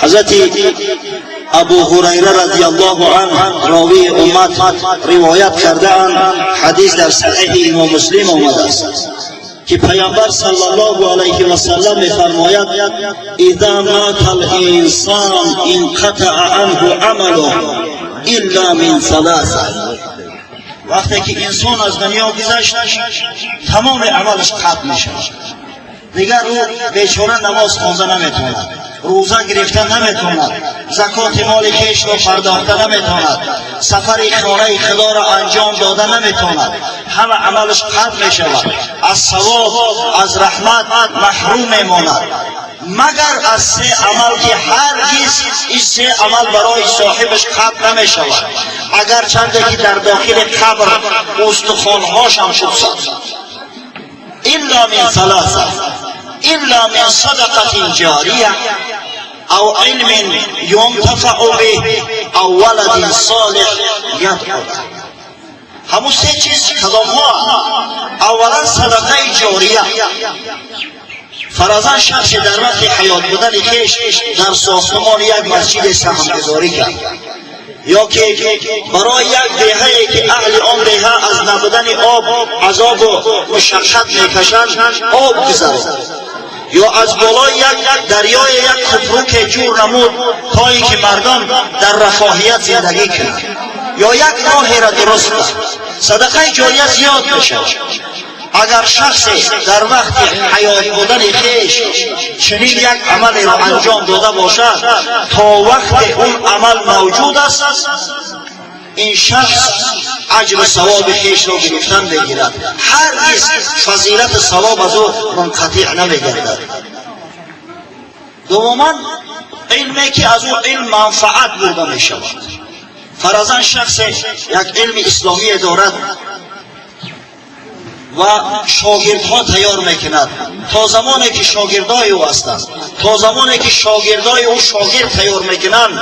Ҳазрати Абу Ҳурайра радиаллоҳу анҳу, ровии уммат, ривоят кардаанд. Ҳадис дар Саҳиҳи Имом Муслим омадааст, ки Паямбар саллаллоҳу алайҳи васаллам мефармояд: «إذا مات الإنسان انقطع عنه عمله إلا من ثلاثة». Вақте ки инсон аз дунё гузашт, тамоми амалаш қатъ мешавад. Дигар ӯ бечора намоз хонда наметавонад, рӯза гирифта наметавонад, закоти моли хешро пардохта наметавонад, сафари хонаи Худоро анҷом дода наметавонад. Ҳама амалаш қатъ мешавад, аз савоб, аз раҳмат маҳрум мемонад, магар аз се амал, ки ҳаргиз ин се амал барои соҳибаш қатъ намешавад, агарчанде ки дар дохили қабр устухонҳошам шусад. إلا من ثلاثة: إلا من صدقة جارية أو علم ينتفع به أو ولد صالح يدعو له. Ҳамун се чиз кадомҳо? Аввалан, садақаи ҷория. Фаразан, шахсе дар вақти ҳаёт будани хеш дар сохтумони як масҷиде саҳмгузорӣ кард ё ки барои як деҳае, ки аҳли он деҳа аз набудани об азобу мушаққат мекашанд, об гузаронд, ё аз болои як дарёи як купруке ҷур намуд, то ин ки мардум дар рафоҳият зиндагӣ кунанд, ё як роҳеро дуруст кард, садақаи ҷория зиёд мешавад. Агар шахсе дар вақти ҳаёт будани хеш чунин як амалеро анҷом дода бошад, то вақте он амал мавҷуд аст, ин шахс аҷру савоби хешро гирифтан мегирад, ҳаргиз фазилату савоб аз ӯ мунқатиъ намегардад. Дуввуман, илме, ки аз ӯ илм манфаат бурда мешавад. Фаразан, шахсе як илми исломие дорад ва шогирдҳо тайёр мекунад. То замоне ки шогирдои ӯ ҳастанд, то замоне ки шогирдои ӯ шогирд тайёр мекунанд,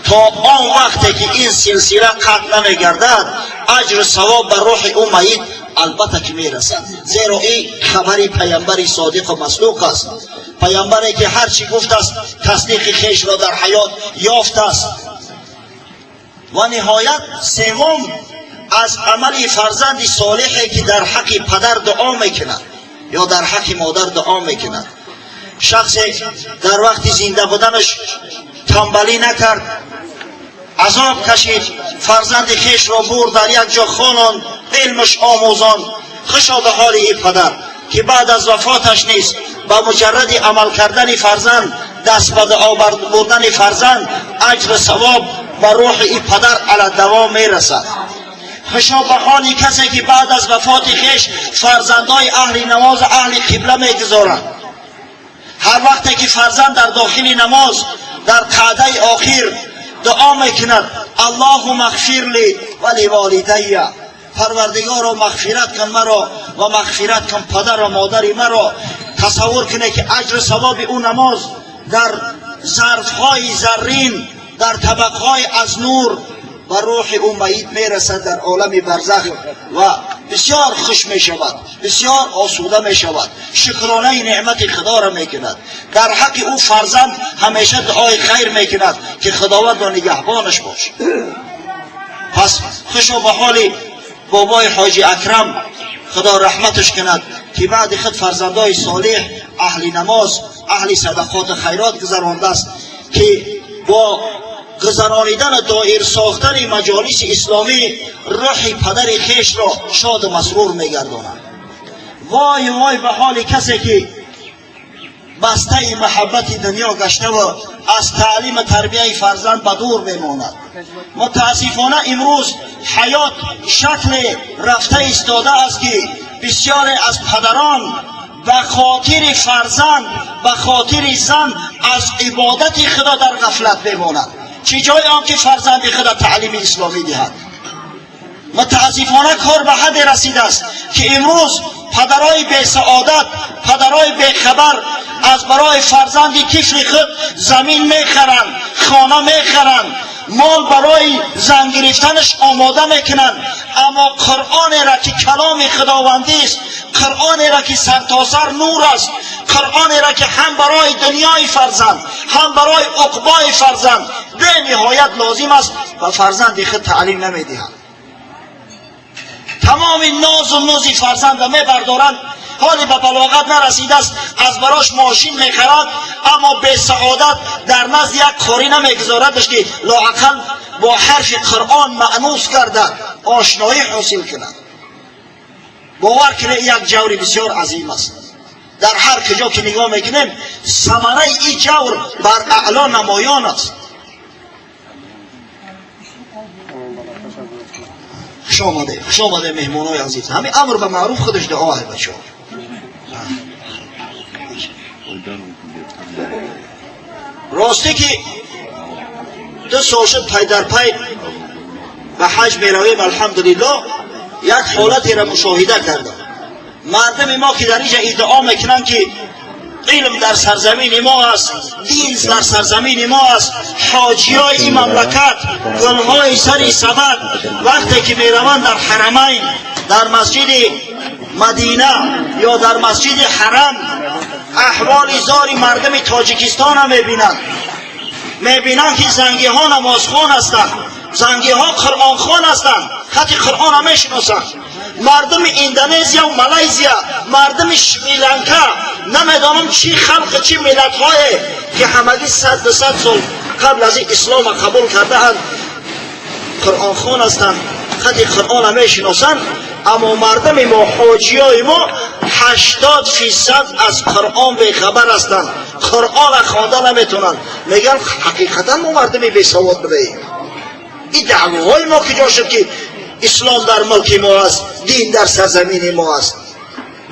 то он вақте ки ин силсила қатъ намегардад, аҷру савоб ба рӯҳи ӯ майит албатта ки мерасад, зеро ин хабари паямбари содиқу масдуқ аст, паямбаре ки ҳар чӣ гуфтааст, тасдиқи хешро дар ҳаёт ёфтааст. Ва ниҳоят, севум, аз амали фарзанди солиҳе, ки дар ҳаққи падар дуо мекунад ё дар ҳаққи модар дуо мекунад. Шахсе дар вақти зинда буданаш тамбалӣ накард, азоб кашид, фарзанди хешро бурд, дар як ҷо хононд, илмаш омӯзонд. Хушо ба ҳоли ин падар, ки баъд аз вафоташ низ ба муҷарради амал кардани фарзанд, даст ба дуо бурдани фарзанд, аҷру савоб ба рӯҳи ин падар алладавом мерасад. Хушо ба ҳоли касе, ки баъд аз вафоти хеш фарзандои аҳли намозу аҳли қибла мегузоранд. Ҳар вақте ки фарзанд дар дохили намоз дар қаъдаи охир дуо мекунад: «اللهم اغفر لي ولوالدي», Парвардигоро, мағфират кун маро ва мағфират кун падару модари маро, тасаввур кунед, ки аҷру савоби ӯ намоз дар зарфҳои заррин, дар табақҳои аз нур ба рӯҳи ӯ майит мерасад дар олами барзах ва бисёр хуш мешавад, бисёр осуда мешавад, шукронаи неъмати Худоро мекунад. Дар ҳаққи ӯ фарзанд ҳамеша дуои хайр мекунад, ки Худовандо, нигаҳбонаш бош. Пас хушо ба ҳоли бобои Ҳоҷи Акрам, Худо раҳматаш кунад, ки баъди худ фарзандои солеҳ, аҳли намоз, аҳли садақоту хайрот гузарондааст, ки бо гузаронидану доир сохтани маҷолиси исломӣ рӯҳи падари хешро шоду масрур мегардонад. Вой, вой ба ҳоли касе, ки бастаи маҳаббати дунё гаштаву аз таълиму тарбияи фарзанд ба дур мемонад. Мутаассифона, имрӯз ҳаёт шакле рафта истодааст, ки бисёре аз падарон ба хотири фарзанд, ба хотири зан аз ибодати Худо дар ғафлат мемонад, чӣ ҷои он ки фарзанди худо таълими исломӣ диҳад. Мутаассифона, кор ба ҳадде расидааст, ки имрӯз падарои бесаодат, падарои бехабар аз барои фарзанди тифли худ замин мехаранд, хона мехаранд. Мол барои зан гирифтанаш омода мекунанд, аммо Қуръонеро ки каломи худовандист, Қуръонеро ки сартосар нур аст, Қуръонеро ки ҳам барои дунёи фарзанд, ҳам барои уқбои фарзанд бениҳоят лозим аст, ба фарзанди худ таълим намедиҳанд. Тамоми нозу нузи фарзанда мебардоранд. Ҳоле ба балоғат нарасидааст, аз барош мошин мехарад, аммо бесаодат дар назди як қорӣ намегузорадаш, ки лоақал бо ҳарфи Қуръон маънус карда ошноӣ ҳосил кунад. Бовар кунед, як ҷаври бисёр азим аст. Дар ҳар куҷо ки нигоҳ мекунем, самараи ин ҷавр бар аъло намоён аст. Хуш омаде, хуш омаде, меҳмонои азиз. Ҳамин амр ба маъруф худаш дуо, ай бачаҳо. Росте ки 2 сол шуд пай дар пай ба ҳаҷ меравем, алҳамдулиллоҳ, як ҳолатеро мушоҳида кардам. Мардуми мо ки дар инҷа иддао мекунанд, ки илм дар сарзамини мо аст, дин дар сарзамини мо аст, ҳоҷиёи ин мамлакат гулҳои сари сабад, вақте ки мераванд дар ҳарамайн, дар масҷиди Мадина ё дар масҷиди Ҳарам, аҳволи зори мардуми Тоҷикистонро мебинанд. Мебинанд, ки зангиҳо намозхон ҳастанд, зангиҳо қуръонхон ҳастанд, хати Қуръонро мешиносанд. Мардуми Индонезия ва Малайзия, мардуми Шри-Ланка, намедонам чӣ халқ, чӣ миллатҳое ки ҳамагӣ 100-200 сол қабл аз ин исломро қабул кардаанд, қуръонхон ҳастанд, хати Қуръонро мешиносанд, аммо мардуми мо, ҳоҷиёи мо 80% аз Қуръон бехабар ҳастанд, Қуръонро хонда наметавонанд. Мегӯянд, ҳақиқатан мо мардуми бесавод будаем. Ин даъвоҳои мо куҷо шуд, ки ислом дар мулки мо аст, дин дар сарзамини мо аст?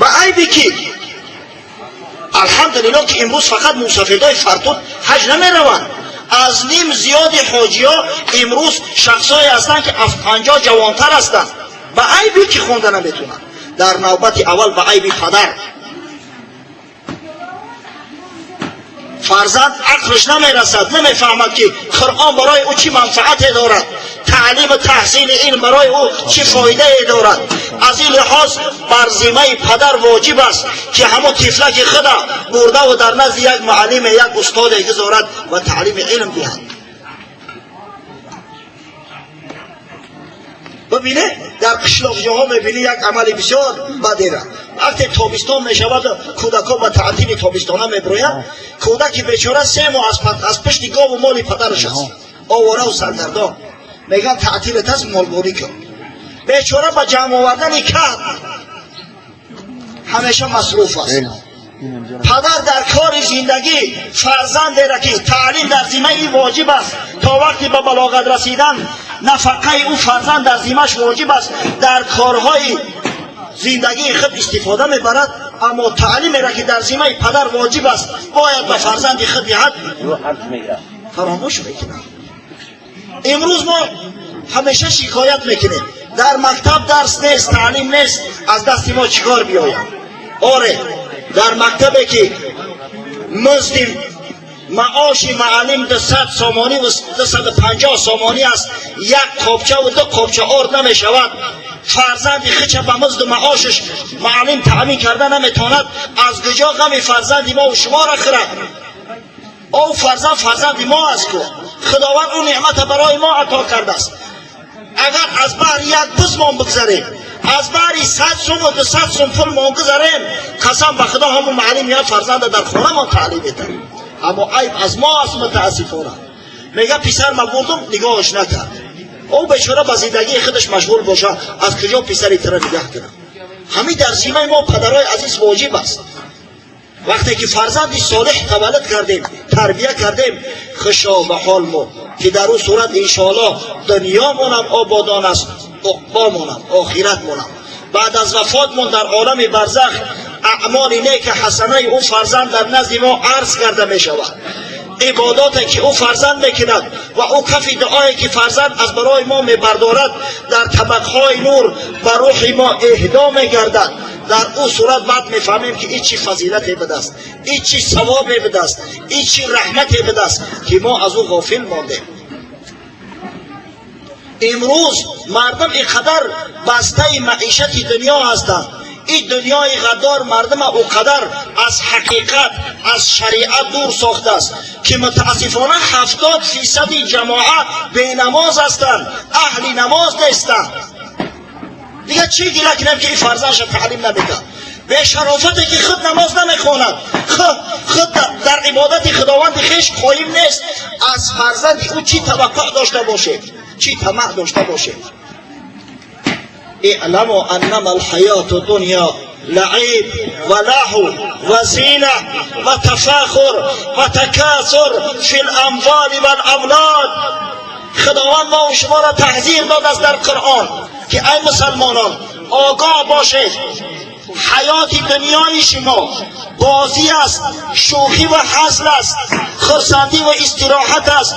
Ба айби ки? Алҳамдулиллоҳ, ки имрӯз фақат мусафирдои фартут ҳаҷ намераванд. Аз ним зиёди ҳоҷиҳо имрӯз шахсҳое ҳастанд, ки аз 50 ҷавонтар ҳастанд. Ба айби ки хонда наметавонанд? Дар навбати аввал ба айби падар. Фарзанд ақлаш намерасад, намефаҳмад, ки Қуръон барои ӯ чӣ манфаате дорад, таълиму таҳсили илм барои ӯ чӣ фоидае дорад. Аз ин лиҳоз бар зиммаи падар воҷиб аст, ки ҳамон тифлаки худа бурдаву дар назди як муаллиме, як устоде гузорад ва таълими илм диҳад. Бибине, дар қишлоқҷоҳо мебинӣ як амали бисёр бадера. Вақте тобистон мешавад, кӯдакҳо ба таътили тобистона мебироянд, кӯдаки бечора 3 моҳ аз пушти гову моли падараш аст, овора саргардон. Мегӯянд, таътилат аст, молборӣ кун. Бечора ба ҷамъ овардани кад ҳамеша масруф аст. Падар дар кори зиндагӣ фарзандеро, ки таълим дар зиммаи воҷиб аст, то вақти ба балоғат расидан нафақаи ӯ фарзанд дар зиммаш воҷиб аст, дар корҳои зиндагии худ истифода мебарад, аммо таълимеро, ки дар зиммаи падар воҷиб аст, бояд ба фарзанди худ диҳад, фаромӯш мекунад. Имрӯз мо ҳамеша шикоят мекунем, дар мактаб дарс нест, таълим нест, аз дасти мо чӣ кор биёяд? Оре, дар мактабе ки музди маоши муаллим 200 сомонӣ ва 250 сомонӣ аст, як қобча ва 2 қобча орд намешавад, фарзанди хича ба музду маошаш муаллим таъмин карда наметавонад, аз куҷо ғами фарзанди мо ва шуморо хӯрад? О, фарзанд фарзанди мо аст ку, Худованд ӯ неъмата барои мо ато кардааст. Агар аз баҳри як бузмон бигзарем, аз баҳри 100 сум ва 200 сум пул мон гузарем, қасам ба Худо, ҳамон муаллим як фарзанда дар хонамон таълим медиҳад. Аммо айб аз мо аст, мутаассифона. Мега, писар ма бурдум, нигоҳаш накард. Ӯ бечора ба зиндагии худаш машғул боша, аз куҷо писари тира нигаҳ кунад? Ҳамин дар зиммаи мо падарои азиз воҷиб аст. Вақте ки фарзанди солеҳ таваллуд кардем, тарбия кардем, хушо ба ҳол мо, ки дар ӯ сурат иншоаллоҳ дунёмонам ободон аст, уқбомонам, охиратмонам. Баъд аз вафотмон дар олами барзах аъмоли неки ҳасанаи ӯ фарзанд дар назди мо арз карда мешавад. Ибодоте ки ӯ фарзанд мекунад ва ӯ кафи дуое ки фарзанд аз барои мо мебардорад, дар табақҳои нур ба рӯҳи мо эҳдо мегардад. Дар ӯ сурат баъд мефаҳмем, ки ин чӣ фазилате будааст, ин чӣ савобе будааст, ин чӣ раҳмате будааст, ки мо аз ӯ ғофил мондем. Имрӯз мардум ин қадар бастаи маишати дунё ҳастанд. Ин дунёи ғаддор мардума ӯ қадар аз ҳақиқат, аз шариат дур сохтааст, ки мутаассифона 70% ҷамоа бенамоз ҳастанд, аҳли намоз нестанд. Дигар чӣ гила кунем, ки ин фарзандша таълим намедиҳад? Бешарофате ки худ намоз намехонад, худ дар ибодати худованди хеш қоим нест, аз фарзанди ӯ чӣ таваққӯъ дошта бошед, чӣ тамаъ дошта бошед? اعلموا انما الحياة الدنيا لعب ولهو وزينة وتفاخر وتكاثر في الاموال والاولاد. خداوند ما و شما را تحذیر داد است در قرآن که ای مسلمانان آگاه باشید، حیات دنیای شما بازی است، شوخی و هزل است، خرسندی و استراحت است،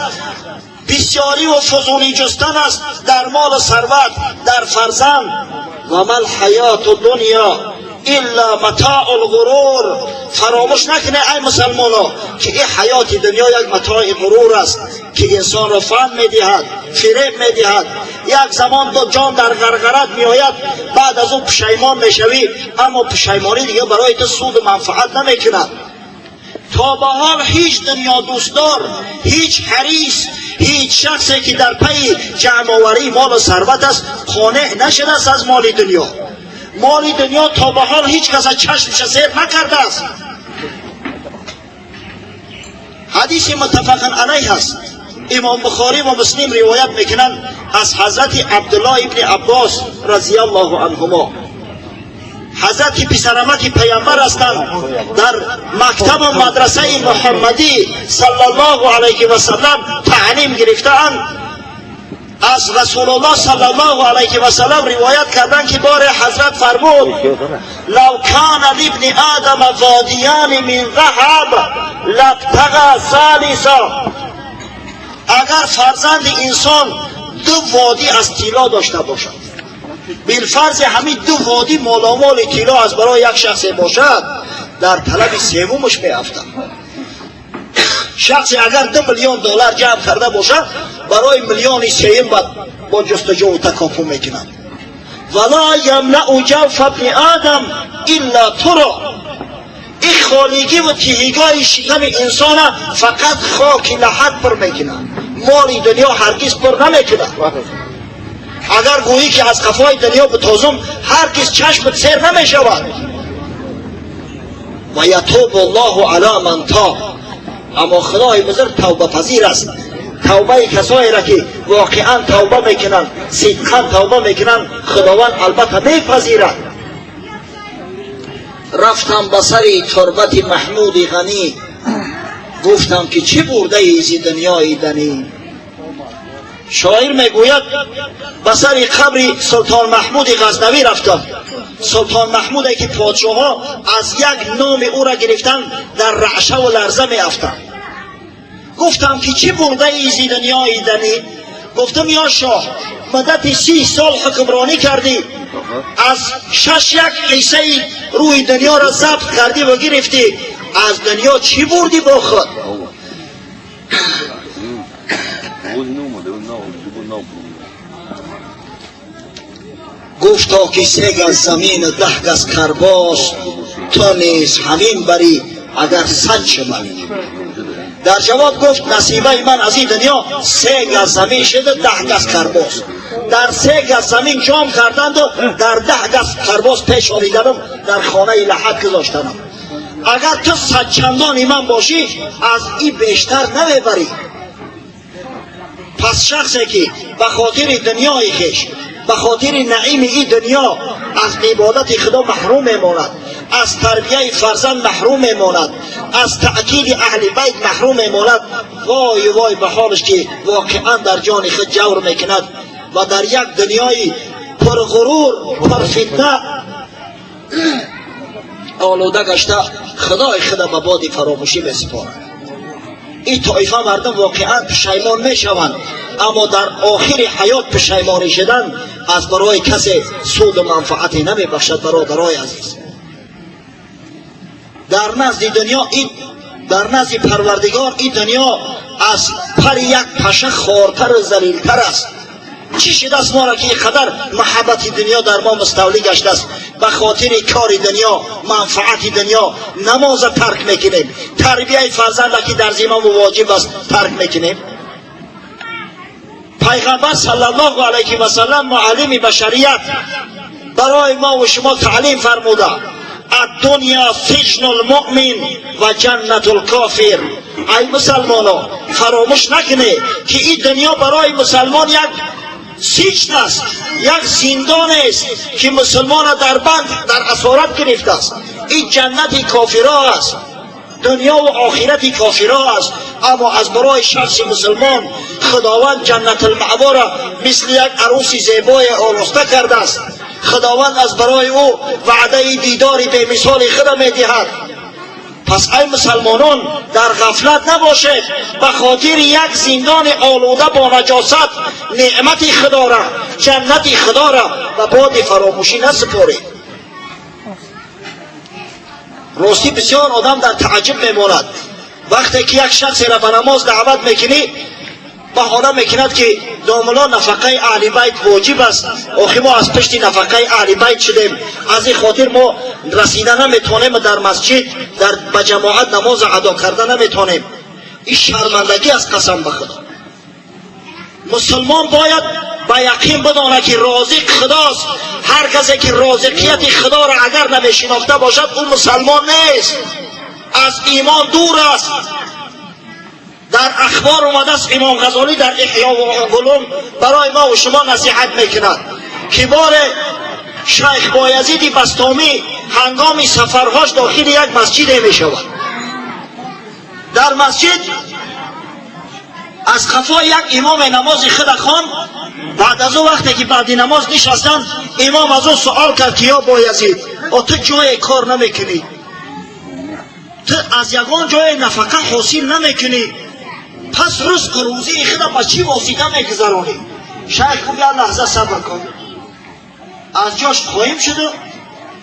بسیاری و فضولی جستن است در مال و ثروت، در فرزند. و ما الحیات الدنیا الا متاع الغرور. فراموش نکنه ای مسلمانا که این حیات دنیا یک متاع غرور است که انسان را فهم میدهد، فریب میدهد. یک زمان دو جان در غرغرت میآید، بعد از او پشیمان میشوی، اما پشیمانی دیگه برای تو سود و منفعت نمیکند. تا به حال هیچ دنیا دوستدار، هیچ حریص، هیچ شخصی که در پی جمع‌آوری مال و ثروت است قانع نشده است از مال دنیا. مال دنیا تا به حال هیچ کس از چشمش سیر نکرده است. حدیث متفق علیه است. امام بخاری و مسلم روایت میکنند از حضرت عبدالله ابن عباس رضی الله عنهما. حضرت پسرمک پیامبر هستند، در مکتب و مدرسه محمدی صلی الله علیه و سلم تعلیم گرفته‌اند. از رسول الله صلی الله علیه و سلم روایت کردند که بار حضرت فرمود: لو کان لابن آدم وادیان من ذهب لابتغى ثالثا. اگر فرزند انسان دو وادی از طلا داشته باشد، بالفرض همین دو وادی مالامال طلا از برای یک شخص باشد، در طلب سومش میافتد. شخصی اگر 2 میلیون دلار جمع کرده باشد، برای میلیون سیم با جستجو و تکاپو میکنند. ولا یملأ جوف ابن آدم الا تراب. این خالیگی و تهیگاه شکم انسان فقط خاک لحد پر میکنند، مال دنیا هرگز پر نمیکند. اگر گویی که از قفای دنیا بتازم، هرگز چشمت سیر نمیشود. و یتوب الله علی من تاب. اما خدای بزرگ توبه پذیر است. توبه کسایی را که واقعا توبه میکنند، صدقا توبه میکنند، خداوند البته میپذیرد. رفتم به سر تربت محمود غنی، گفتم که چی برده ای از دنیای دنی. شاعر میگوید به سر قبر سلطان محمود غزنوی رفتم. سلطان محمودی که پادشاه ها از یک نام او را گرفتن در رعشه و لرزه می افتند. گفتم که چی برده ای از دنیای دنی؟ گفتم یا شاه، مدت 30 سال حکمرانی کردی، از 6 یک قصه روی دنیا را ضبط کردی و گرفتی، از دنیا چی بردی با خود؟ گفتا که 3 گز زمین و 10 گز کرباس، تو نیز همین بری اگر 100 شمری. در جواب گفت نصیبه من از این دنیا 3 گز زمین شده، 10 گز کرباس. در 3 گز زمین جام کردند و در 10 گز کرباس پیش آوریدنم، در خانه لحد گذاشتنم. اگر تو 100 چندان من باشی از این بیشتر نمیبری. پس شخصی که به خاطر دنیای خویش، به خاطر نعیم این دنیا از عبادت خدا محروم میماند، از تربیه فرزند محروم میماند، از تأکید اهل بیت محروم میماند، وای وای به حالش که واقعا در جان خود جور میکند و در یک دنیای پرغرور، پرفتنه آلوده گشته خدای خود به باد فراموشی میسپارد. این طایفه مردم واقعا پشیمان میشوند، اما در آخر حیات پشیمانی شدن از برای کسی سود و منفعتی نمیبخشد. برادرای عزیز، در نزد دنیا این، در نزد پروردگار این دنیا از پر یک پشه خارتر و ذلیلتر است. Чӣ шудааст моро ки инқадар муҳаббати дунё дар мо муставлӣ гаштааст? Ба хотири кори дунё, манфаати дунё намоза тарк мекунем, тарбияи фарзанда ки дар зиммаму воҷиб аст тарк мекунем. Пайғамбар саллаллоҳу алайҳи васаллам муаллими башарият барои мо ва шумо таълим фармуда: ад-дунё сиҷнул муъмин ва ҷаннатул кофир. Ай мусалмоно, фаромӯш накунед ки ин дунё барои мусалмон як сиҷн аст, як зиндон аст ки мусулмонро дар банд, дар асорат гирифтааст. Ин ҷаннати кофиро аст, дунё ва охирати кофиро аст. Аммо аз барои шахси мусулмон Худованд ҷаннатулмаъворо мисли як арӯси зебое ороста кардааст. Худованд аз барои ӯ ваъдаи дидори бемисоли худа медиҳад. Пас ай мусалмонон, дар ғафлат набошед. Ба хотири як зиндони олуда бо наҷосат неъмати худора, ҷаннати худора ба боди фаромӯшӣ насупоред. Ростӣ бисёр одам дар тааҷҷуб мемонад вақте ки як шахсеро ба намоз даъват мекунӣ, баҳона мекунад ки домуло, нафақаи аҳли байт воҷиб аст, охи мо аз пушти нафақаи аҳли байт шудем, аз ин хотир мо расида наметавонем, дар масҷид дар ба ҷамоат намоз адо карда наметавонем. Ин шармандагӣ аст, қасам ба Худо. Мусулмон бояд ба яқин бидонад ки розиқ Худост. Ҳар касе ки розиқияти Худоро агар намешинохта бошад, ӯ мусалмон нест, аз имон дур аст. Дар ахбор омадааст, Имом Ғазолӣ дар Иҳё улум барои мо ва шумо насиҳат мекунад ки боре шайх Боязиди Бастомӣ ҳангоми сафарҳош дохили як масҷиде мешавад. Дар масҷид аз қафои як имоме намози худа хонд. Баъд аз ӯ вақте ки баъди намоз нишастанд, имом аз ӯ суол кард ки ё Боязид, о ту ҷое кор намекунӣ, ту аз ягон ҷое нафақа ҳосил намекунӣ, пас ризқу рӯзии худа ба чӣ восита мегузаронӣ? Шайх гуфт: як лаҳза сабр кун. Аз ҷош қоим шуду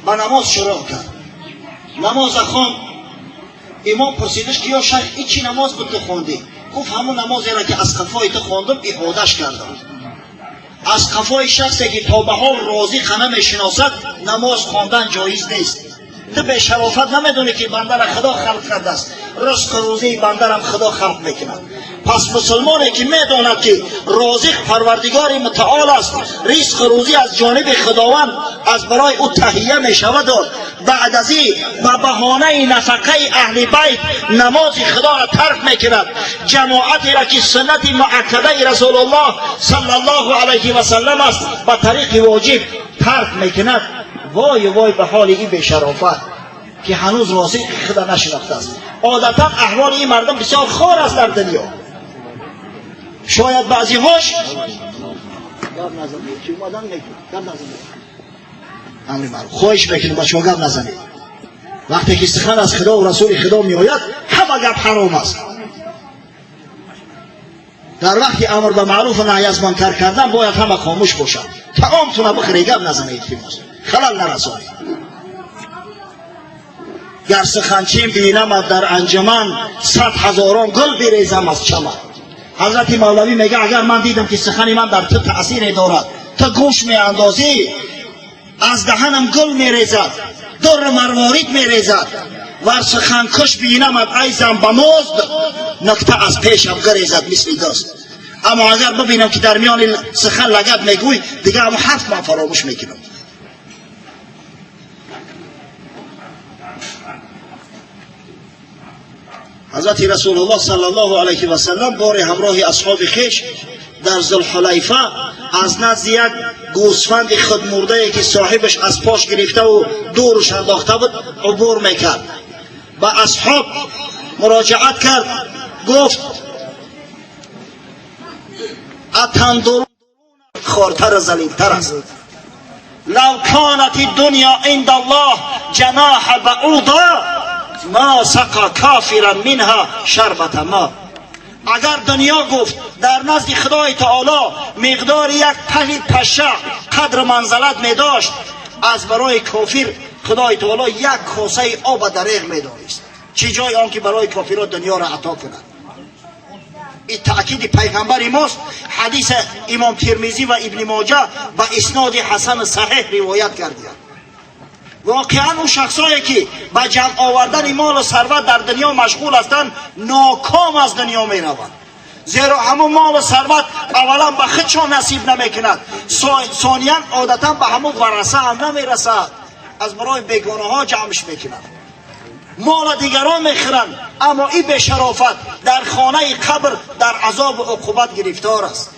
ба намоз шурӯъ кард, намоза хонд. Имом пурсидаш ки ё шайх, ин чӣ намоз буд ту хондӣ? Гуфт: ҳамун намозеро ки аз қафои ту хондум, иҳодаш кардам. Аз қафои шахсе ки то ба ҳол розиқа намешиносад, намоз хондан ҷоиз нест. Ту бешарофат намедонӣ ки бандара Худо халқ кардааст, ризқу рӯзии бандарам Худо халқ мекунад. Пас мусулмоне ки медонад ки розиқ Парвардигори мутаол аст, ризқу рӯзӣ аз ҷониби Худованд аз барои ӯ таҳия мешаваду баъд аз ин ба баҳонаи нафақаи аҳли байт намози Худоро тарк мекунад, ҷамоатеро ки суннати муаккадаи Расулуллоҳ саллаллоҳу алайҳи васаллам аст, ба тариқи воҷиб тарк мекунад, вой вой ба ҳоли ин бешарофат ки ҳанӯз розиқи худа нашинохтааст. Одатан аҳволи ин мардум бисёр хор аст дар дунё. Шояд баъзиҳош амри маъруф хоҳиш мекунем, бачаҳо, гап назанед. Вақте ки сухан аз Худо ва Расули Худо меояд, ҳама гап ҳаром аст. Дар вақти амр ба маъруф ва наҳй аз мункар кардан бояд ҳама хомӯш бошад. Таомтуна бихӯред, гап назанед, илтимос, халал нарасонед. Гар суханчин бинамад дар анҷуман, сад ҳазорон гул бирезам аз чаман. Ҳазрати Мавлавӣ мега: агар ман дидам ки сухани ман дар ту таъсире дорад, ту гӯш меандозӣ, аз даҳанам гул мерезад, дурру марворид мерезад. Вар суханкуш бинамад айзам ба музд, нукта аз пешам гирезад мисли дӯст. Аммо агар бибинам ки дар миёни сухан лагат мегӯй, дигар ҳамон ҳарф ман фаромӯш мекунам. Ҳазрати Расулуллоҳ саллаллоҳу алайҳи васаллам бори ҳамроҳи асҳоби хеш дар Зулҳулайфа аз назди як гӯсфанди худмурдае ки соҳибаш аз пош гирифтаву дурш андохта буд убур мекард. Ба асҳоб муроҷиат кард, гуфт: атандурун хортару залилтар аст. Лав канат дунё инда Аллоҳ ҷаноҳа бауда ма сақа кафиран минҳа шарбата ма. Агар дунё, гуфт, дар назди Худои таоло миқдори як паҳи паша қадру манзалат медошт, аз барои кофир Худои таоло як косаи оба дареғ медонист, чӣ ҷои он ки барои кофирро дунёро ато кунад. Ин таъкиди пайғамбари мост. Ҳадиса Имом Термизӣ ва Ибни Моҷа ба исноди ҳасани саҳеҳ ривоят кардианд. Воқеан ӯ шахсое ки ба ҷамъ овардани молу сарват дар дунё машғул ҳастанд, ноком аз дунё мераванд, зеро ҳамун молу сарват аввалан ба худшон насиб намекунад, сониян одатан ба ҳамун вараса ҳам намерасад, аз барои бегонаҳо ҷамъш мекунад. Мола дигарон мехӯранд, аммо ин бешарофат дар хонаи қабр дар азобу уқубат гирифтор аст.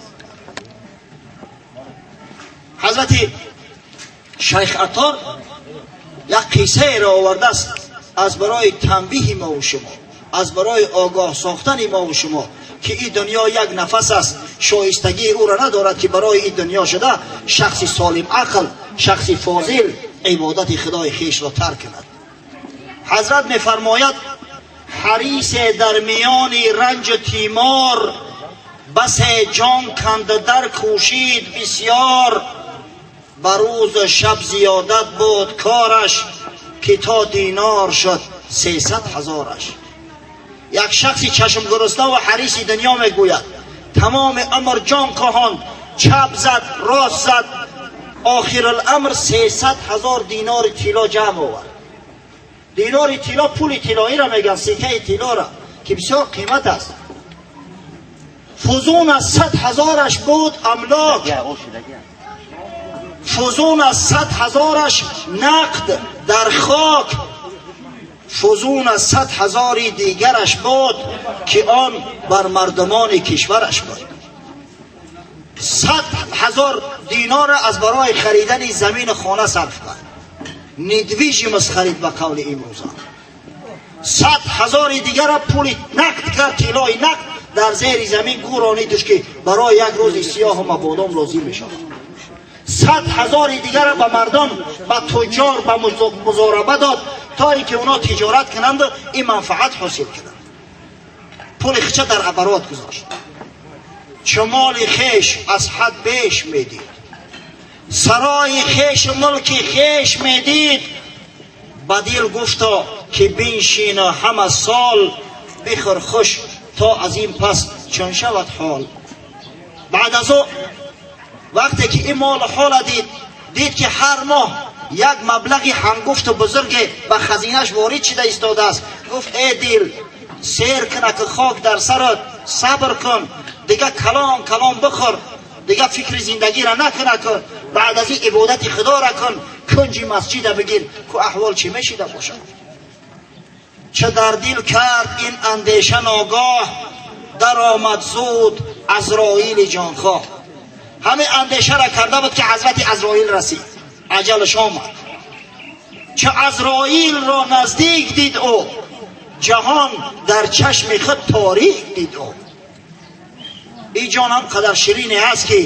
Ҳазрати Шайх Аттор як қиссаеро овардааст аз барои танбиҳи мову шумо, аз барои огоҳ сохтани мову шумо, ки ин дунё як нафас аст, шоистагии ӯро надорад ки барои ин дунё шуда шахси солим ақл, шахси фозил ибодати худои хешро тарк кунад. Ҳазрат мефармояд: ҳарисе дар миёни ранҷу тимор, басе ҷон канда дар кӯшид бисёр, ба рӯзу шаб зиёдат буд кораш, ки то динор шуд 300 ҳазораш. Як шахси чашмгурусна ва ҳариси дунё мегӯяд, тамоми умр ҷон коҳонд, чап зад, рост зад, охируламр 300 ҳазор динори тилло ҷамъ овард. Динори тилло пули тиллоиро мегӯянд, сикаи тиллоро, ки бисёр қимат аст. Фузун аз 100 ҳазораш буд амлок, фузун аз 100 ҳазораш нақд дар хок, фузун аз 100 ҳазори дигараш буд, ки он бар мардумони кишвараш буд. 100 ҳазор динорро аз барои харидани замину хона сарф кард, недвижимость харид ба қавли имрӯза. 100 ҳазори дигара пули нақд кард, тиллои нақд дар зери замин гӯронидаш, ки барои як рӯзи сиёҳу мабодом лозим мешавад. 100 ҳазори дигара ба мардум, ба туҷҷор, ба музораба дод, то ин ки онҳо тиҷорат кунанду ин манфаат ҳосил кунанд. Пули хича дар оборот гузошт. Чу моли хеш аз ҳад беш медид, сарои хешу мулки хеш медид, ба дил гуфто ки биншину ҳама сол бихӯр хуш, то аз ин пас чун шавад ҳол. Баъд аз ӯ вақте ки ин молу ҳола дид, дид ки ҳар моҳ як маблағи ҳангуфту бузурге ба хазинаш ворид шуда истодааст, гуфт: э дил, сер куна ки хок дар сарат, сабр кун, дига калон калон бихӯр, дига фикри зиндагиро накуна кун, баъд аз ин ибодати худоро кун, кунҷи масҷида бигир, ку аҳвол чӣ мешида бошад. Ча дар дил кард ин андеша, ногоҳ даромад зуд Азроили ҷонхоҳ. Ҳамин андешаро карда буд, ки ҳазрати Азроил расид, аҷалаш омад. Ча Азроилро наздик дид ӯ, ҷаҳон дар чашми худ торик дид ӯ. Ин ҷон ҳам қадар ширине ҳаст, ки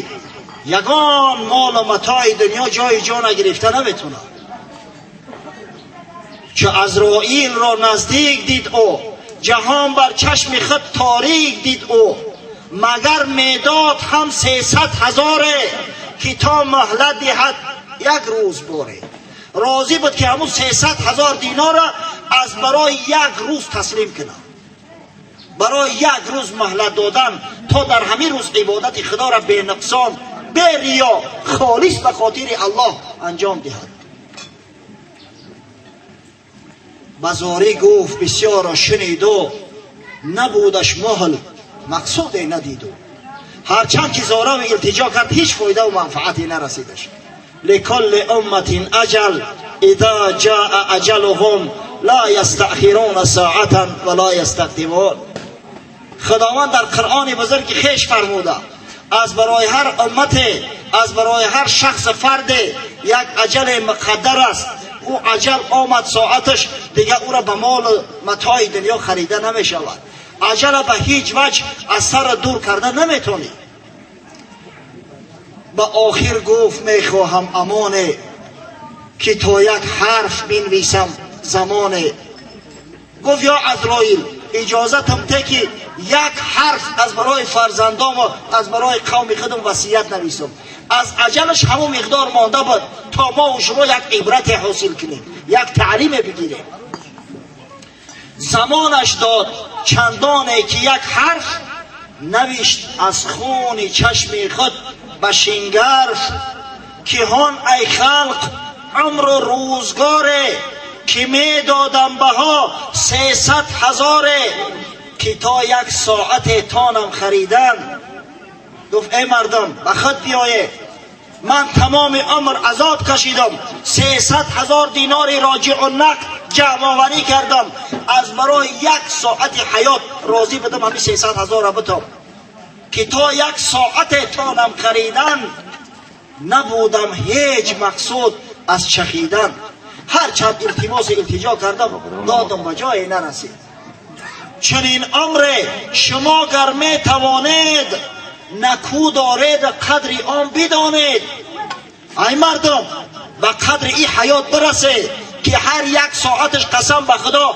ягон молу матои дунё ҷои ҷона гирифта наметавонад. Чу Азроилро наздик дид ӯ, ҷаҳон бар чашми худ торик дид ӯ, магар медод ҳам 300 ҳазоре, ки то муҳлат диҳад як рӯз боре. Розӣ буд, ки ҳамун 300 ҳазор динорро аз барои як рӯз таслим кунад, барои як рӯз муҳлат додан, то дар ҳамин рӯз ибодати худоро бенуқсон, бериё, холис ба хотири Аллоҳ анҷом диҳад. Ба зорӣ гуфт бисёрро шуниду, набудаш муҳл мақсуде надиду. Ҳарчанд ки зораву илтиҷо кард, ҳеҷ фоидаву манфаате нарасидаш. Ликулли умматин аҷал иза ҷаа аҷалуҳум ла ястаъхируна соатан ва ла ястақдимун. Худованд дар Қуръони бузурги хеш фармуда: аз барои ҳар уммате, аз барои ҳар шахси фарде як аҷали муқаддар аст. Ӯ аҷал омад соаташ, дигар ӯро ба молу матои дунё харида намешавад. Аҷала ба ҳеҷ ваҷҳ аз сара дур карда наметавонӣ. Ба охир гуфт: мехоҳам амоне, ки то як ҳарф бинвисам замоне. Гуфт: ё Азроил, иҷозатам те, ки як ҳарф аз барои фарзандому аз барои қавми худам васият нависам. Аз аҷалаш ҳамон миқдор монда буд, то мо шумо як ибрате ҳосил кунем, як таълиме бигирем. Замонаш дод чандоне, ки як ҳарф Навишт аз хуни чашми худ ба шингарф, ки ҳон ай халқ умру рӯзгоре, ки медодам баҳо 300 ҳазоре, ки то як соате тонам харидан. Гуфт: эй мардум, ба худ биёед, ман тамоми умр азоб кашидам, 300 ҳазор динори роҷиъу нақд ҷамъоварӣ кардам, аз барои як соати ҳаёт розӣ будам ҳамин 300 ҳазорро битом, ки то як соате тонам харидан, набудам ҳеҷ мақсуд аз чахидан. Ҳарчанд илтимосу илтиҷо кардам, додам ба ҷое нарасид. Чунин умре шумо гар метавонед, накӯ доред, қадри он бидонед. Ай мардум, ба қадри ин ҳаёт бирасед, ки ҳар як соаташ, қасам ба Худо,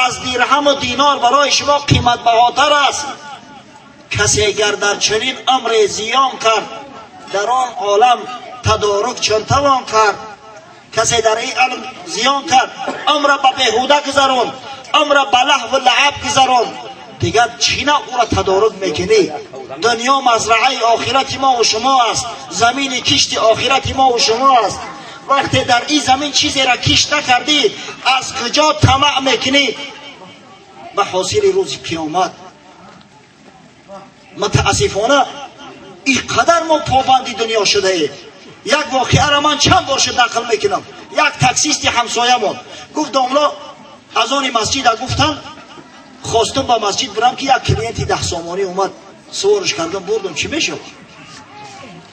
аз дирҳаму динор барои шумо қиматбаҳотар аст. Касе гар дар чунин умре зиён кард, дар он олам тадорук чун тавон кард? Касе дар ин умр зиён кард, умра ба беҳуда гузаронд, умра ба лаҳву лааб гузаронд, дигар чӣ на ӯра тадорук мекунӣ? Дунё мазраъаи охирати мо шумо аст, замини кишти охирати мо шумо аст. Вақте дар ин замин чизеро кишт накардӣ, аз куҷо тамаъ мекунӣ ба ҳосили рӯзи қиёмат? Мутаассифона, ин қадар мо побанди дунё шудаем. Як воқеаро ман чанд бор шуд нақл мекунам. Як таксисти ҳамсоямон гуфт: домло, азони масҷида гуфтан, хостум ба масҷид бирам, ки як клиенти 10 сомонӣ омад, суворш кардам, бурдум. Чӣ мешавад?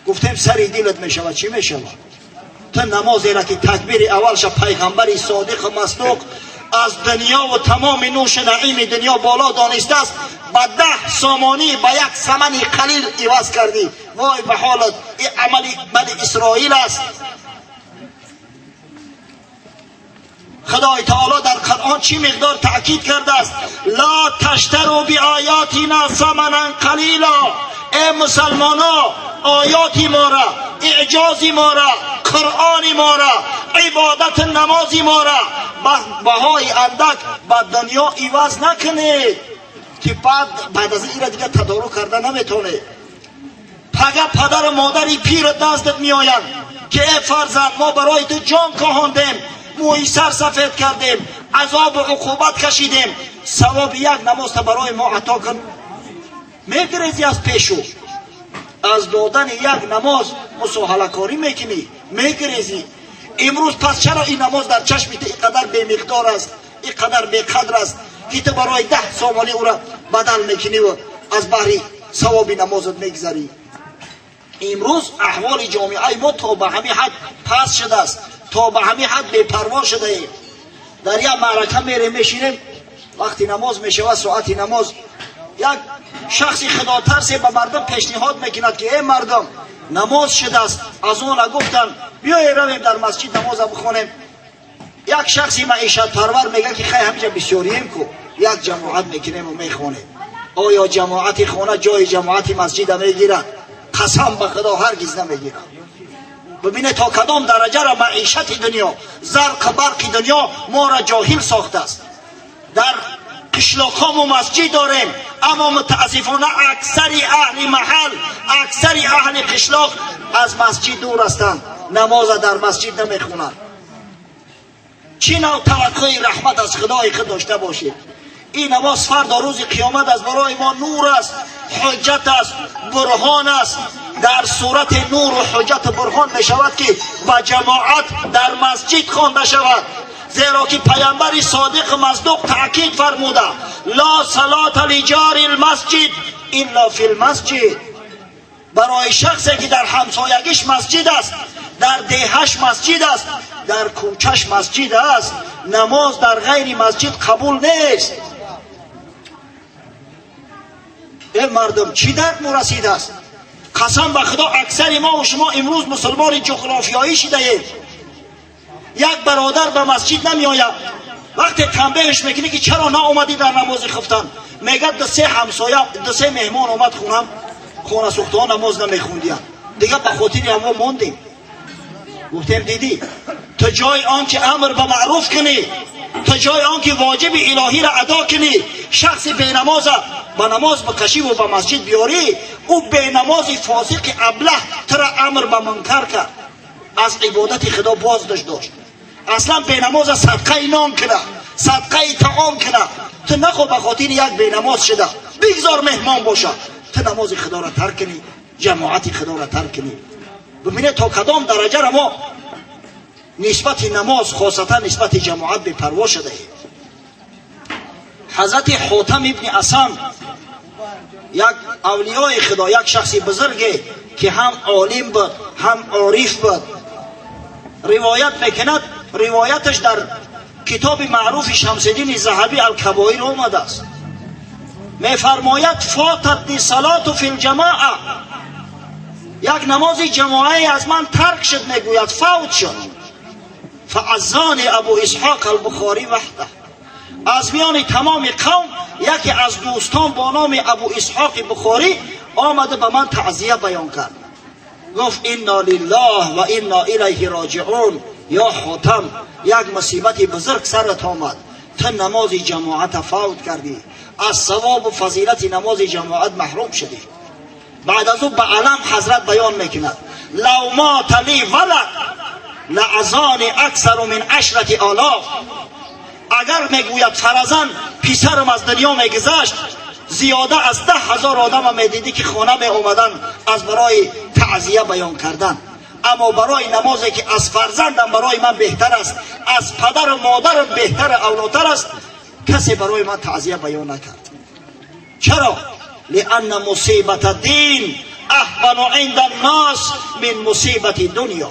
Гуфтем: сари дилат мешавад. Чӣ мешавад? Ту намозеро, ки такбири аввалша пайғамбари содиқу масдуқ аз дунёву тамоми нӯшу наими дунё боло донистааст, ба 10 сомонӣ, ба як самани қалил иваз кардӣ. Вой ба ҳолат! Ин амали бани Исроил аст. Худои таоло дар Қуръон чӣ миқдор таъкид кардааст: ла таштару биоятина саманан қалила. Э мусалмоно, оёти мора, эъҷози мора, Қуръони мора, ибодати намози мора ба баҳои андак ба дунё иваз накунед, ки баъд аз ира дигар тадорук карда наметонед. Пага падару модари пират наздат меоянд, ки э фарзанд, мо барои ту ҷон коҳондем, мӯи сар сафед кардем, азобу уқубат кашидем, савоби як намозта барои мо ато кун. Мегирезӣ аз пешу, аз додани як намоз мусоҳалакорӣ мекунӣ, мегирезӣ. Имрӯз пас чаро ин намоз дар чашми ту ин қадар бемиқдор аст, ин қадар беқадр аст, ки ту барои 10 сомонӣ ӯра бадал мекуниву аз баҳри савоби намозат мегзарӣ? Имрӯз аҳволи ҷомеаи мо то ба ҳамин ҳад паст шудааст, то ба ҳамин ҳад бепарво шудаем. Дар як маърака мерем, мешинем, вақти намоз мешавад, соати намоз, як шахси худотарсе ба мардум пешниҳод мекунад, ки э мардум, намоз шудааст, аз она гуфтанд, биёе равем дар масҷид намоза бихонем. Як шахси маишатпарвар мегӯяд, ки хай, ҳамиҷа бисёрием ку, як ҷамоат мекунему мехонем. Оё ҷамоати хона ҷои ҷамоати масҷида мегирад? Қасам ба Худо, ҳаргиз намегирад. Бибинед, то кадом дараҷаро маишати дунё, зарқу барқи дунё моро ҷоҳил сохтааст. Дар қишлоқҳомо масҷид дорем, аммо мутаассифона аксари аҳли маҳал, аксари аҳли қишлоқ аз масҷид дур ҳастанд, намоза дар масҷид намехонанд. Чӣ нав таваққӯи раҳмат аз Худои худ дошта бошед? Ин намоз фардо рӯзи қиёмат аз барои мо нур аст, ҳуҷҷат аст, бурҳон аст. Дар сурати нуру ҳуҷҷату бурҳон мешавад, ки ба ҷамоат дар масҷид хонда шавад, зеро ки паямбари содиқу масдуқ таъкид фармуда: ла салата лиҷори лмасҷид илла фи лмасҷид. Барои шахсе, ки дар ҳамсоягиш масҷид аст, дар деҳаш масҷид аст, дар кӯчаш масҷид аст, намоз дар ғайри масҷид қабул нест. Э мардум, чӣ дард мо расидааст? Қасам ба Худо, аксари мо шумо имрӯз мусулмони ҷуғрофиёӣ шидаем. Як бародар ба масҷид намеояд. Вақте танбеҳш мекунӣ, ки чаро наомадӣ дар намози хуфтан, мегӯяд: ду се ҳамсоя, ду се меҳмон омад хунам, хонасӯхтаҳо намоз намехондиянд, дигар ба хотири ҳамо мондем. Гуфтем: дидӣ, ту ҷои он ки амр ба маъруф кунӣ, То ҷои он ки воҷиби илоҳиро адо кунӣ, шахси бенамоза ба намоз бикашӣ ва ба масҷид биёрӣ, ӯ бенамози фосиқи аблаҳ тура амр ба мункар кард, аз ибодати Худо боздошт дошт. Аслан бенамоза садқаи нон куна, садқаи таом куна. Ту нахо ба хотири як бенамоз шуда, бигзор меҳмон бошад, ту намози Худоро тарк кунӣ, ҷамоати Худоро тарк кунӣ. Бибинед, то кадом дараҷаро мо нисбати намоз, хосатан нисбати ҷамоат бепарво шудаем. Ҳазрати Ҳотам ибни Асам, як авлиёи Худо, як шахси бузурге, ки ҳам олим буд, ҳам ориф буд, ривоят мекунад. Ривояташ дар китоби маъруфи Шамсиддини Заҳабӣ «Алкабоир» омадааст. Мефармояд: «فاتتني الصلاة في الجماعة». Як намози ҷамоае аз ман тарк шуд, мегӯяд, фавт шуд. «فعزاني أبو إسحاق البخاري وحده». Аз миёни тамоми қавм яке аз дӯстон бо номи Абу Исҳоқи Бухорӣ омада, ба ман таъзия баён кард, гуфт: «إنا لله وإنا إليه راجعون. Ё Ҳотам, як мусибати бузург сарат омад, ту намози ҷамоата фавт кардӣ, аз савобу фазилати намози ҷамоат маҳрум шудӣ». Баъд аз ӯ ба алам ҳазрат баён мекунад: «لو مات لي ولد لعزاني أكثر من 10,000». Агар, мегӯяд, фарзан писарам аз дунё мегузашт, зиёда аз 10,000 одама медидӣ, ки хона меомаданд аз барои таъзия баён кардан. Аммо барои намозе, ки аз фарзандам барои ман беҳтар аст, аз падару модарам беҳтару авлотар аст, касе барои ман таъзия баён накард. Чаро? «لأن مصيبة الدين أهون عند الناس من مصيبة الدنيا».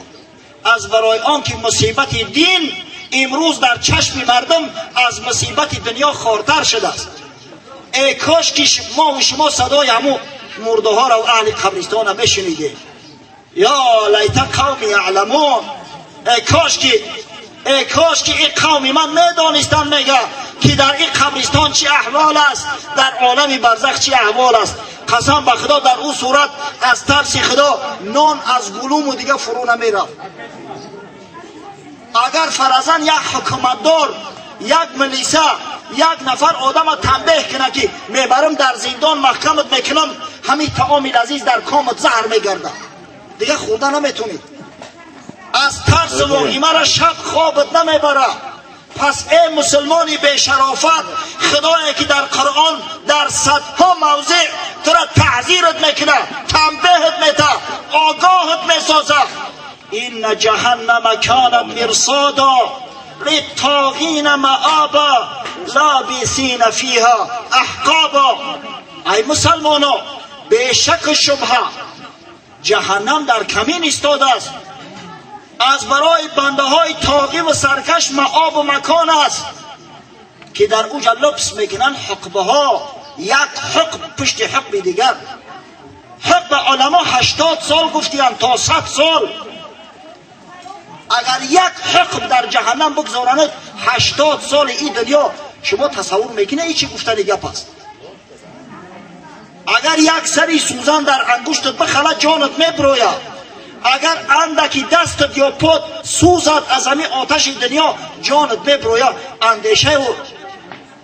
Аз барои он ки мусибати дин имрӯз дар чашми мардум аз мусибати дунё хортар шудааст. Э кош ки мову шумо садои ҳамун мурдаҳоро, аҳли қабристона мешунидем. «يا ليت قومي يعلمون». Э кош ки ин қавми ман медонистанд, мега, ки дар ин қабристон чӣ аҳвол аст, дар олами барзах чӣ аҳвол аст. Қасам ба Худо, дар ӯ сурат аз тарси Худо нон аз гулуму дига фурӯ намерафт. Агар фаразан як ҳукуматдор, як милиса, як нафар одама танбеҳ кунад, ки мебарам дар зиндон маҳкамат мекунам, ҳамин таоми лазиз дар комат заҳр мегардад, дига хӯрда наметонӣ. Аз тарсу воҳимара шаб хобат намебарад. Пас э мусулмони бешарофат, Худое ки дар Қуръон дар садҳо мавзеъ тура таҳзират мекунад, танбеҳат мета, огоҳат месозад: «إن جهنم كانت مرصادا للطاغين مآبا لابثين فيها أحقابا». Ай мусалмоно, бешаку шубҳа ҷаҳаннам дар камин истодааст, аз барои бандаҳои тоғиву саркаш маобу макон аст, ки дар уҷа лубс мекунанд ҳуқбаҳо, як ҳуқб пушти ҳуқби дигар. Ҳуқба уламо 80 сол гуфтиянд то 100 сол. Агар як ҳуқб дар ҷаҳаннам бигзоранад 80 соли ин дунё, шумо тасаввур мекунед, ин чӣ гуфтани гап аст? Агар як сари сӯзан дар ангуштат бихалад, ҷонат мебирояд. Агар андаки дастат ё пот сӯзад, аз ҳамин оташи дунё ҷонат мебирояд.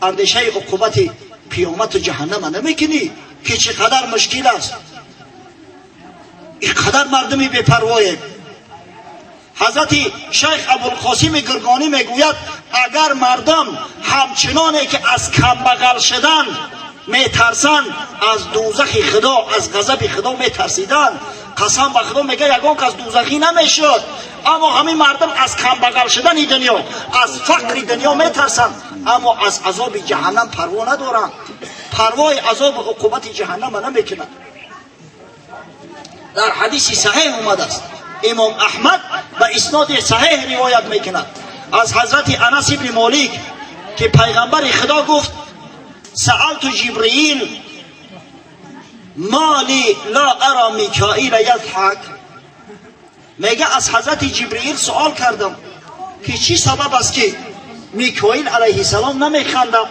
Андешаи уқубати қиёмату ҷаҳаннама намекунӣ, ки чӣ қадар мушкил аст? Ин қадар мардуми бепарвоем. Ҳазрати шайх Абулқосими Гургонӣ мегӯяд: агар мардум ҳамчуноне ки аз камбағал шудан метарсанд, аз дӯзахи Худо, аз ғазаби Худо метарсиданд, қасам ба Худо, мега, ягон кас дӯзахӣ намешуд. Аммо ҳамин мардум аз камбағал шудани дунё, аз фақри дунё метарсанд, аммо аз азоби ҷаҳаннам парво надоранд, парвои азобу уқубати ҷаҳаннама намекунанд. Дар ҳадиси саҳеҳ омадааст, имом Аҳмад ба исноди саҳеҳ ривоят мекунад аз ҳазрати Анас ибни Молик, ки пайғамбари Худо гуфт: «سألت جبرائيل ما لي لا أرى ميكائيل يضحك». Мега, аз ҳазрати Ҷибриил суол кардам, ки чӣ сабаб аст, ки Микоил алайҳиссалом намехандад?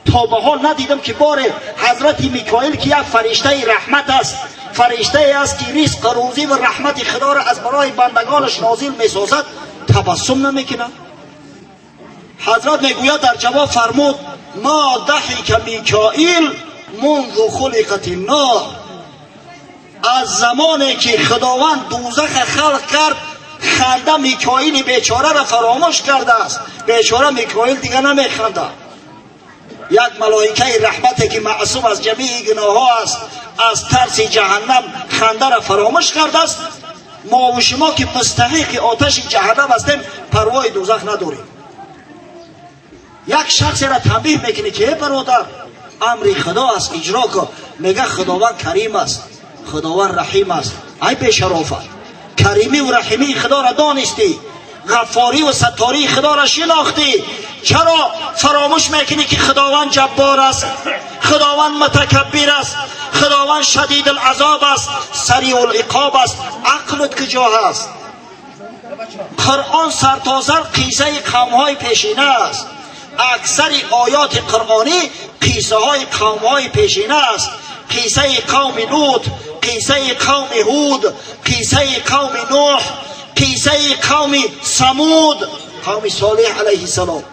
То ба ҳол надидам, ки боре ҳазрати Микоил, ки як фариштаи раҳмат аст, фариштае аст, ки ризқ, рӯзӣ ва раҳмати Худоро аз барои бандагонаш нозил месозад, табассум намекунад. Ҳазрат мегӯяд дар ҷавоб фармуд ма даҳика Микоил منذ خلقت النار. Аз замоне ки Худованд дӯзах халқ кард, ханда Микоили бечораро фаромӯш кардааст. Бечора Микоил дига намехандад. Як малоикаи раҳмате ки маъсум аз ҷамии гуноҳҳо аст, аз тарси ҷаҳаннам хандаро фаромӯш кардааст. Мо ва шумо ки мустаҳиқи оташи ҷаҳаннам ҳастем, парвои дӯзах надорем. Як шахсеро танбиҳ мекунӣ ки э бародар, амри Худо аст, иҷро кун. Мега Худованд Карим аст, Худованд Раҳим аст. Ай бешарофат, каримиву раҳимии Худоро донистӣ, ғаффориву саттории Худоро шинохтӣ, чаро фаромӯш мекунӣ ки Худованд Ҷаббор аст, Худованд Мутакаббир аст, Худованд Шадидулазоб аст, Сариъулиқоб аст? Ақлут куҷо ҳаст? Қуръон сартосар қиссаи қавмҳои пешина аст. Аксари оёти қуръонӣ қиссаҳои қавмҳои пешина аст. Қиссаи қавми Лут, қиссаи қавми Ҳуд, қиссаи қавми Нӯҳ, қиссаи қавми Самуд, қавми Солеҳ алайҳиссалом.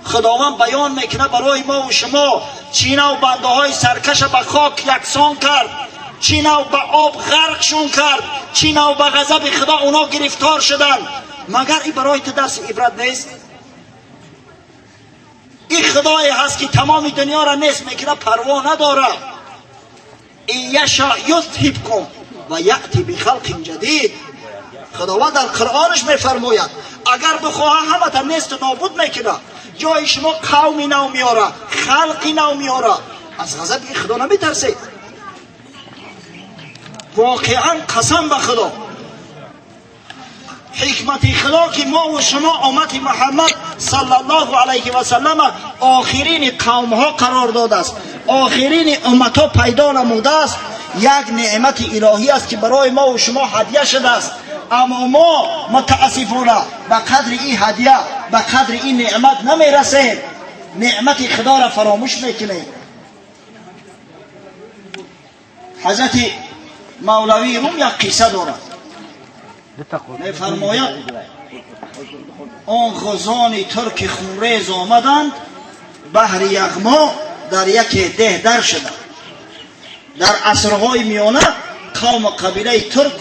Худованд баён мекунад барои мо ва шумо чӣ нав бандаҳои саркаша ба хок яксон кард, чӣ нав ба об ғарқшон кард, чӣ нав ба ғазаби Худо оно гирифтор шуданд. Магар ин барои ту дарси ибрат нест? Ин Худое ҳаст ки тамоми дунёро нест мекунад, парво надорад. Ин яша юзҳибкум ва яъти бихалқин ҷадид. Худованд дар Қуръонаш мефармояд, агар бихоҳад ҳамата несту нобуд мекунад, ҷои шумо қавми нав меорад, халқи нав меорад. Аз ғазаби ин Худо наметарсед? Воқеан қасам ба Худо, ҳикмати Худо ки мо ва шумо уммати Муҳаммад саллаллоҳу алайҳи васаллама охирини қавмҳо қарор додааст, охирини умматҳо пайдо намудааст, як неъмати илоҳӣ аст ки барои мо ва шумо ҳадя шудааст. Аммо мо мутаассифона ба қадри ин ҳадя, ба қадри ин неъмат намерасем, неъмати Худоро фаромӯш мекунем. Ҳазрати Мавлавии Рум як қисса дорад. Мефармояд, он ғузони турки хунрез омаданд, баҳри яғмо дар яке деҳ дар шуданд. Дар асрҳои миёна қавму қабилаи турк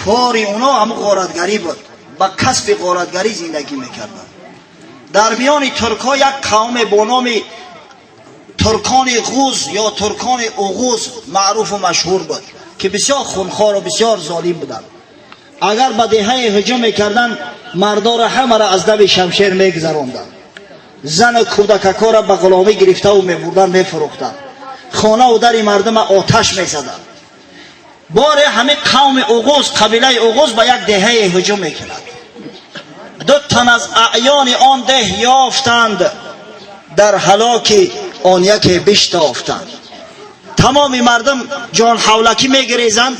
кори оно ҳамун ғоратгарӣ буд, ба касби ғоратгарӣ зиндагӣ мекарданд. Дар миёни туркҳо як қавме бо номи туркони ғуз ё туркони уғуз маъруфу машҳур буд ки бисёр хунхору бисёр золим буданд. Агар ба деҳае ҳуҷум мекарданд, мардоро ҳамаро аз дави шамшер мегузаронданд, зану кӯдакакҳоро ба ғуломӣ гирифтаву мебурданд, мефурӯхтанд, хонаву дари мардума оташ мезаданд. Боре ҳамин қавми уғуз, қабилаи уғуз ба як деҳае ҳуҷум мекунад. Ду тан аз аъёни он деҳ ёфтанд, дар ҳалоки он яке биштофтанд. Тамоми мардум ҷонҳавлакӣ мегирезанд,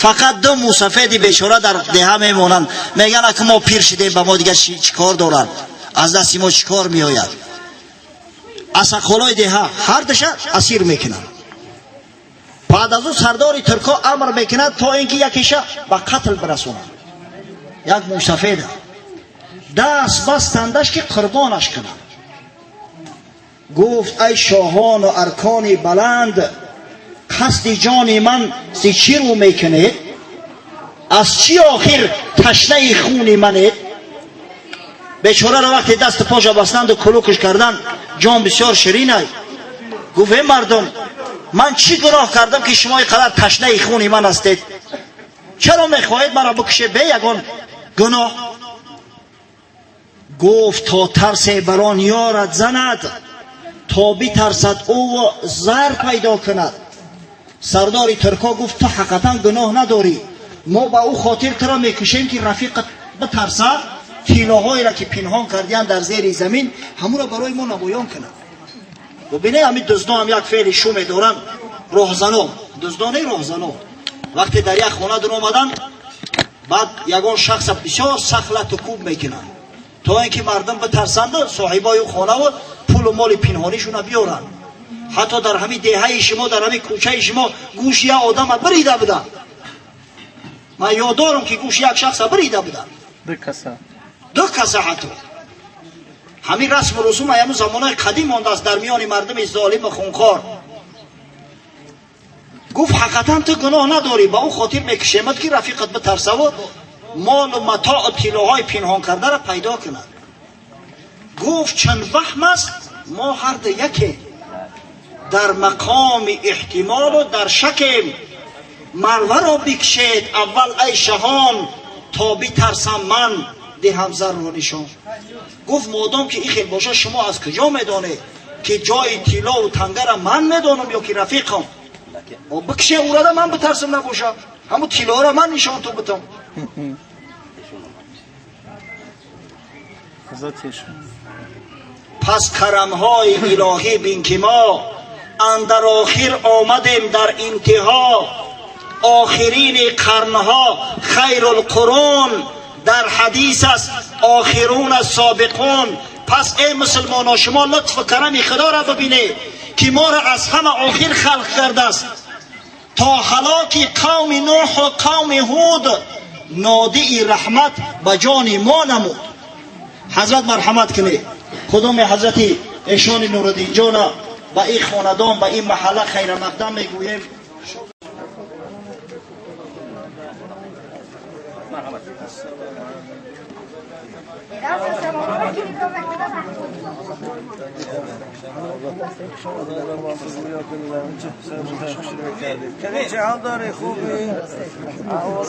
фақат ду мусафеди бечора дар деҳа мемонанд. Мегӯянд, ака, мо пир шидем, ба мо дигар чӣ кор доранд, аз дасти мо чӣ кор меояд? Асақолои деҳа ҳар душа асир мекунанд. Баъд аз ӯ сардори туркҳо амр мекунад то ин ки якеша ба қатл бирасонад. Як мусафеда даст бастандаш ки қурбонаш кунанд. Гуфт: ай шоҳону аркони баланд, қасди ҷони ман зи чӣ рӯ мекунед? Аз чӣ охир ташнаи хуни манед? Бечораро вақте дасту поша бастанду кулукш карданд, ҷон бисёр ширинай. Гуфт: э мардум, ман чӣ гуноҳ кардам ки шумо ин қадар ташнаи хуни ман ҳастед? Чаро мехоҳед маро бикушед бе ягон гуноҳ? Гуфт: то тарсе бар он ёрат занад, то битарсад ӯ зар пайдо кунад. Сардори туркҳо гуфт: ту ҳақиқатан гуноҳ надорӣ, мо ба ӯ хотир туро мекушем ки рафиқат битарсад, тиллоҳоеро ки пинҳон кардиянд дар зери замин, ҳамуро барои мо намоён кунад. Бубинед, ҳамин дуздо ҳам як феъли шуме доранд. Роҳзано, дуздоне, роҳзано, вақте дар як хона дуромаданд, баъд ягон шахса бисёр сахт лату кӯб мекунанд, то ин ки мардум битарсанду соҳибои хонаву пулу моли пинҳонишона биёранд. Ҳатто дар ҳамин деҳаи шумо, дар ҳамин кӯчаи шумо гӯши як одама бирида буданд. Ман ёд дорам ки гӯши як шахса бирида буданд. Ду каса. Ду каса ҳатто. Ҳамин расму русум ҳамун замонаи қадим мондааст дар миёни мардуми золиму хунхор. Гуфт ҳақиқатан ту гуноҳ надорӣ, ба ӯ хотир мекушемад ки рафиқат битарсаву молу матоу тиллоҳои пинҳон кардаро пайдо кунад. Гуфт чанд ваҳм аст, мо ҳарду яке дар мақоми эҳтимолу дар шакем. Марваро бикшед аввал ай шаҳон, то битарсам ман диҳам зарро нишон. Гуфт модом ки ин хел бошад, шумо аз куҷо медонед ки ҷои тиллову тангара ман медонам ё ки рафиқам? Бикше ӯрада ман битарсам набошам, ҳамун тиллоро ман нишон ту битам. Пас карамҳои илоҳӣ бин ки мо андар охир омадем дар интиҳо. Охирини қарнҳо хайрулқурун дар ҳадис аст, охирун собиқун. Пас эй мусулмонон, шумо лутфу карами худоро бибинед ки моро аз ҳама охир халқ кардааст. То ҳалоки қавми нӯҳу қавми ҳуд нодии раҳмат ба ҷони мо намуд. Ҳазрат марҳамат кунед, худоми ҳазрати эшони нуриддинҷона ба ин хонадон, ба ин маҳалла хайрамақдам мегӯем. چه حال داری؟ خوبی؟ احوال